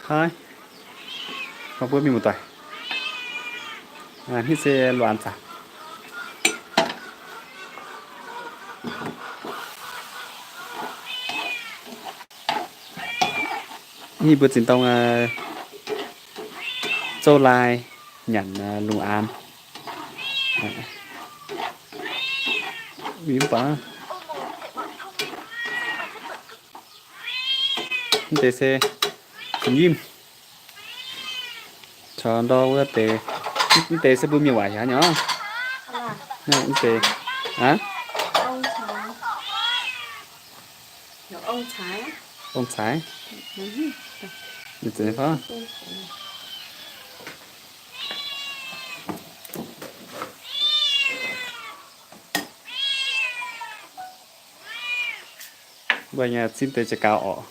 Haiv, mbuo mienh muoz-doic, hitv se luoqc an zaangc. Hitv mbuo zinh dorng zouv lai nyanc lungh aan. Mv baac mv deix se nyimv. Caux ndau wuov deix, mv deix se mbuo mienh waac hiaangx nyei. Mv deix, aa, ong-caaix. Mbuo nyei zipv deix jiex gaux orqc.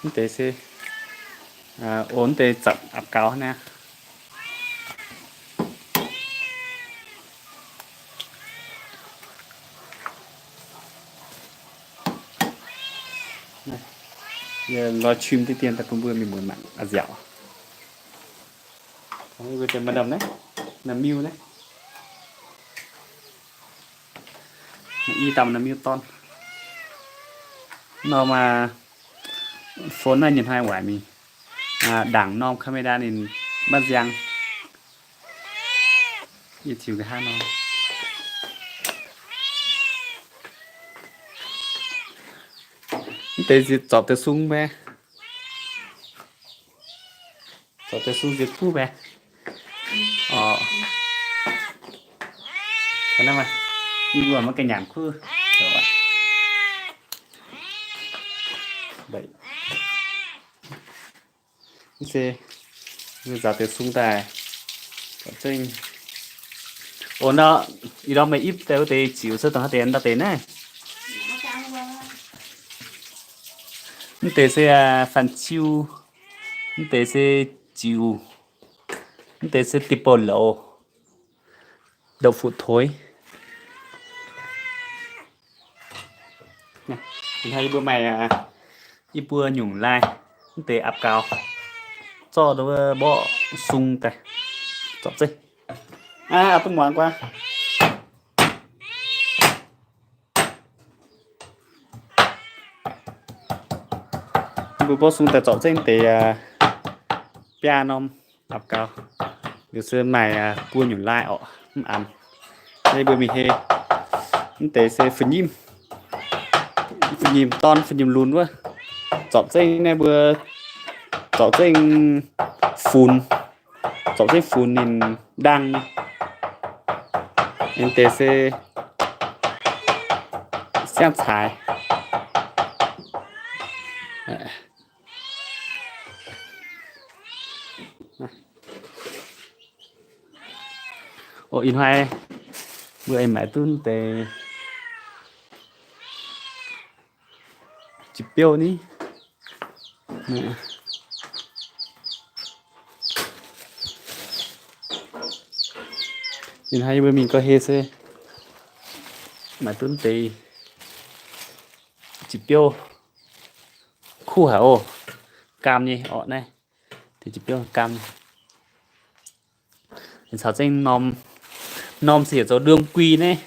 Mv deix se, o, mv deix zapc apc gaux naaiv. Lorz qim diqv dien daaih bun mbuo mienh muoz mangc a'nziaauc. Mbuo deix maaih norm naaiv, norm miuh naaiv. I dauh norm miuh dorn. Norm phone naaiv nyei hnoi waaic mingh. Ndaangc norm camera ninh maiv nziang. Yie ziux nqa'haav nor. Mv deix zorpc deix sung mbaeqv. Zorpc deix sung nziex kuv mbaeqv. Orqc. Mv baac maiv ganh nyanc kuv. Mv se nzaaux deix sung daaih. Zengv. O, nor, ih ndorm meih ipv daaih wuov deix ziux se dongh haaix deix ndau deix naaiv. Mv deix se fanh ciu, mv deix se ziux, mv deix se dieh bouh louz, đậu phụ thối. Ih hnoi yie mbuo maaih yie mbuo nyungc lai, mv deix apc gaux, zorqv mborqv sung daaih, zorpc zengv. Aa, duqv muangx guaax. Mbuo mborqv sung daaih zorpc zengv deix biaa norm apc gaux. Liuz se maaih buo nyungc lai orqc, mv anx. Naaiv mbuo mingh hei, mv deix se fu nyimv, fu nyimv dorn, fu nyimv lunx wuov. Zorpc zengv naaiv mbuo, zorpc zengv funx, zorpc zengv funx ninh ndaang nyei. Mv deix se siang-caaix. O, ih hnoi mbuo aengx maaiz duqv deix jiex biouv ni. Ih hnoi mbuo mingh gau hei se maaiz duqv deix jiex biouv. Kuv haic oc. Gaam nyei orqc naaiv. Deix jiex biouv gaam. Caux zengv norm, norm se heuc zoux đương quy naaiv.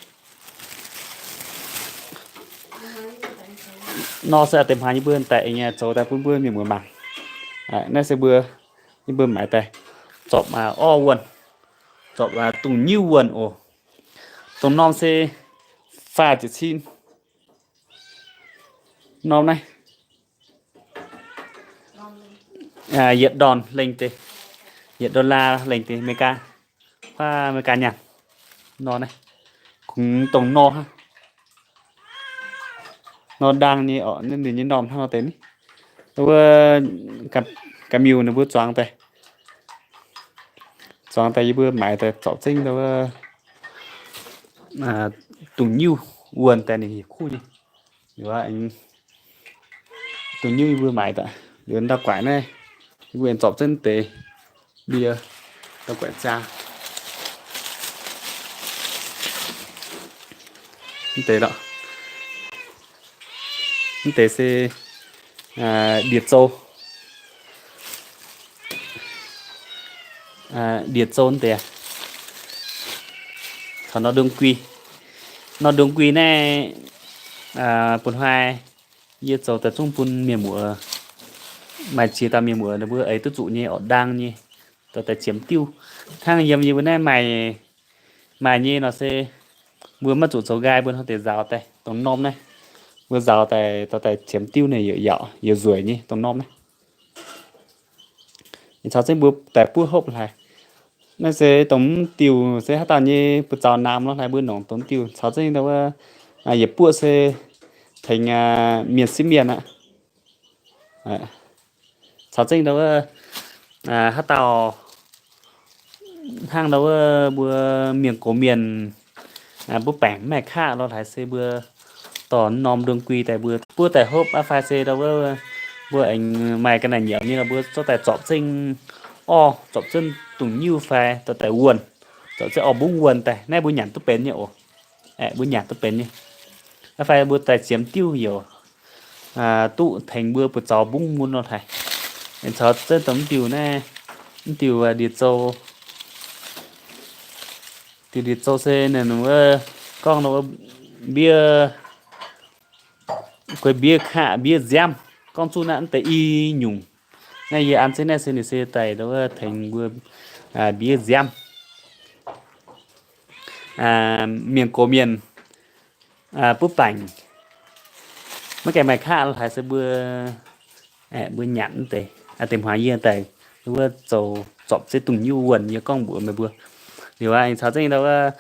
Nor se deix hmaaix yie mbuo daaih nyei zoux daaih bun mbuo mienh muoz mangc. Naaiv se mbuo, yie mbuo maaiz daaih zorpc orv wuonh, zorpc dungz nyiuv wuonh oc. Dongh norm se faah ziepc cin norm naaiv. Yietc đòn lengh deix, yietc đô la lengh deix, America, kuv America nyaanh. Nor naaiv, kungx dongh nor hnangv. Nor ndaang nyei orqc, ninh nyei norm hnangv nor deix ni. Wuov ga'miuh ninh mbuo zuangx daaih, zuangx daaih yie mbuo maaiz daaih zorpc zengv wuov dungz nyiuv wuonh daaih ninh yietc kuv nyei. Dongh nyiuv yie mbuo maaiz daaih liuz ndau-guaaic naaiv, yie mbuo aengx zorpc zengv deix ndie ndau-guaaic ziangh. Mv deix lorqc. Mv deix se ndie-zou. Ndie-zou mv deix. Caux nor đương quy. Nor đương quy naaiv, bun hnoi yie zoux daaih zungv bun mienh muoz, maaih ziex dauh mienh muoz ninh mbuo eix duqv zuqc nyei, orqc ndaang nyei, dorh daaih ziemx diuv. Hnangv yiem yie mbuo naaiv maaih, maaih nyei nor se mbuo maiv zuqc zoux nqaai, mbuo hnangv deix nzaaux daaih dongh norm naaiv. Mbuo nzaaux daaih, dorh daaih ziemx diuv naaic yaac, yaac nzueic nyei dongh norm naaiv. Caux zengv mbuo daaih buov hopv hlaaix. Naaiv se dongh mv diuh se haaix dauh nyei buoz-zaux naamx lorqc hlaaix, mbuo nongc dongh mv diuh caux zengv ndau wuov, yietc buoqv se tengx mienh siev mienh aqv. Caux zengv ndau wuov, haaix dauh hnangv ndau wuov mbuo mienh gox mienh, mbuo baengc mv maaih kaqv lorqc hlaaix se mbuo dorh norm đương quy daaih mbuo buov daaih hopv aqv fai se ndau wuov mbuo aengx maaih ga'naaiv nyiemc nyei lorqc mbuo zorqv daaih zorpc zengv orv, zorpc zengv dungz nyiuv fai dorh daaih wuonh, zorpc zengv orv mbungv wuonh daaih. Naaiv mbuo nyanc duqv benx nyei oc. Aeqv, mbuo nyanc duqv benx nyei. Aqv fai mbuo daaih ziemx diuv heuc duqv tengx mbuo buoz-zaux mbungv mun nor haic. Aengx caux zengv dongh mv diuh naaiv, mv diuh ndie-zou. Diuh ndie-zou se ninh wuov gorngv wuov mbiev, guei mbiev kaqv mbiev nziaamv, gorngv zuqc naaiv deix i nyungc. Naaiv yie an zengv naaiv se ninh se daaih wuov tengx mbuo mbiev nziaamv. Mienh gox mienh butv baengc maiv gaengh maaih kaqv lorqc hlaaix se mbuo, mbuo nyanc deix, deix hmuangx yie daaih wuov zoux zorpc zengv dungz nyiuv wuonh yie gorngv mbuox meih mbuo. Liuz aqv, caux zengv ndau wuov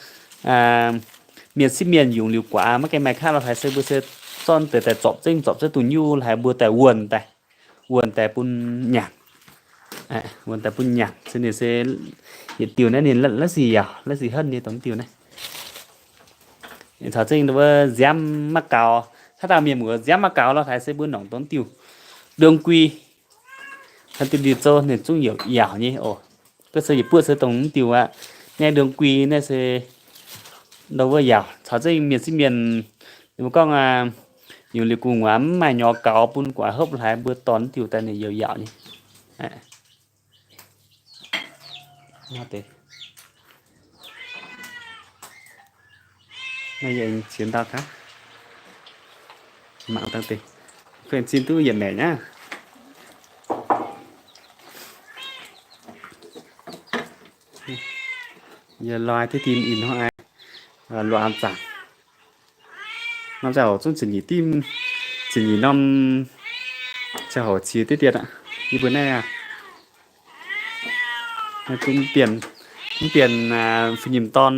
mienh siev mienh yungz liuz guaax maiv gaengh maaih kaqv lorqc hlaaix se mbuo se zorqv deix daaih zorpc zengv, zorpc zengv dungz nyiuv hlaaix mbuo daaih wuonh daaih, wuonh daaih bun nyanc. Wuonh daaih bun nyanc se ninh se yietc diuh naaiv ninh la'sic yaauc, la'sic henv nyei dongh diuh naaiv. Caux zengv ndau wuov nziaamv maiv gaux, haaix dauh mienh muoz nziaamv maiv gaux lorqc hlaaix se mbuo nongc dongh diuh đương quy. Hnangv diuh ndie-zou ninh zungv yaac yaauc nyei oc. Ga'sie yietc buoqv se dongh mv diuh aqv. Naaiv đương quy naaiv se ndau wuov yaauc. Caux zengv mienh siev mienh, ninh mbuo gorngv yungz liuz gu'nguaaz mv maaih nyorx gaux bun guaax hopv hlaaix mbuo dorh mv diuh daaih ninh yaac yaauc nyei. Naaiv yie aengx ziex ndau gaax. Mangc dangh deix. Kuv aengx zinh duqv yietc maengc aqv. Yie loi diqv dien ih hnoi luoqc zaangc. Norm ziangh hoc zungv ziepc nyeic dimv, ziepc nyeic norm ziangh hoc ciex diqv dien aqv. Yie mbuo naaiv aqv, mv bienh, mv bienh fih nyimh dorn,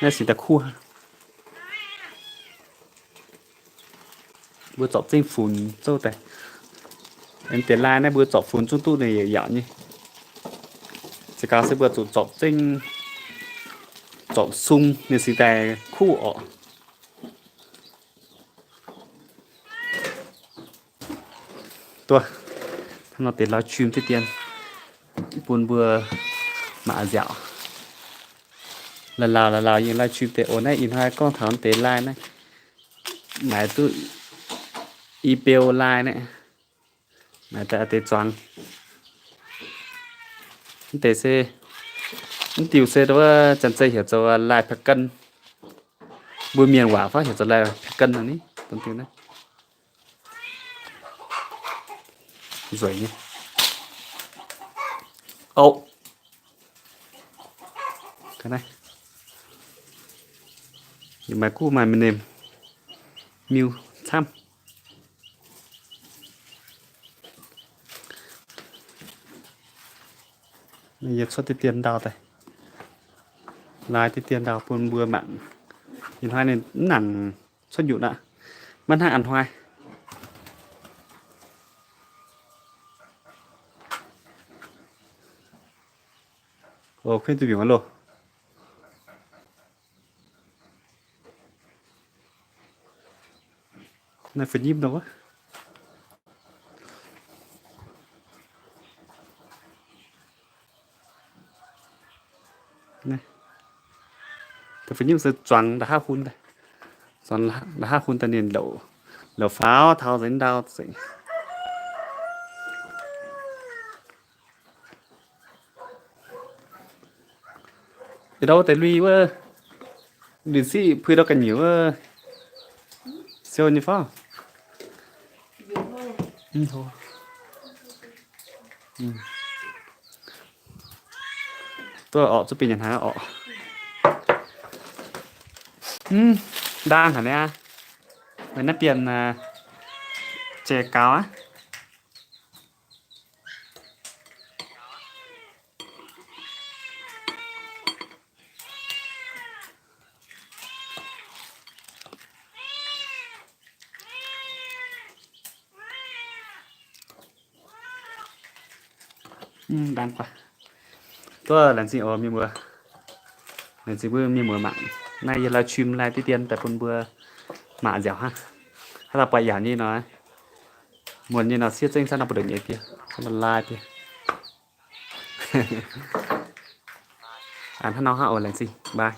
naaiv cingx daaih kuv. Mbuo zorpc zengv funx zouv daaih. Aengx deix lai naaiv mbuo zorpc funx zungv duqv ninh yaac yaauc nyei. Ziex gaux se mbuo zuqc zorpc zengv, zorpc sung ninh cingx daaih kuv orqc. Duqv, hnangv nor deix live stream diqv dien bun mbuo mangc nziaauc. La'laauh la'laauh yie live stream deix oc. Naaiv ih hnoi gorngv taux deix lai naaiv, maaiz duqv i beu lai naaiv, maaiz daaih deix zuangx. Mv deix se, mv diuh se wuov janx-zei heuc zoux lai pa'gan. Mbuo mienh waac fai heuc zoux lai pa'gan nor ni, dongh diuh naaiv. Nzueic nyei. Ov. Ga'naaiv. Yie maaih guv maaih mienh miu camv. Yie cuotv diqv dien ndau daaih, lai diqv dien ndau bun mbuo mangc. Ih hnoi ninh mv nangc cuotv nyutc aqv. Maiv hnangv a'hnoi. Ov, kuinv duqv mbiungc aqv loh. Naaiv fai nyimv nor wuov. Naaiv fai nyimv se zuangx nda'haav hun daaih. La'haav hun daaih ninh louc, louc faaux taux nzengc ndau nzengc. Ndau wuov deix lui wuov, lui siqv puix ndau ga'nyiec wuov, siou nyei fauv. Duqv orqc, zuqv bieqc nyanc hnaangx orqc. Ndaang haic niaa. Meih naaiv bienh jiex gaux aqv. Duqv laengz zingh oc mienh muoz. Laengz zingh mbuo mienh muoz mangc. Naaiv yie live stream lai diqv dien daaih bun mbuo mangc nziaauc hnangv. Haaix dauh buatc yaac nyei nor, muonc nyei nor siev zengv caux naaiv buoz-ndoqv nyei diev, caux naaiv lai diev. Hnangv nor hnangv oc, laengz zingh, bye.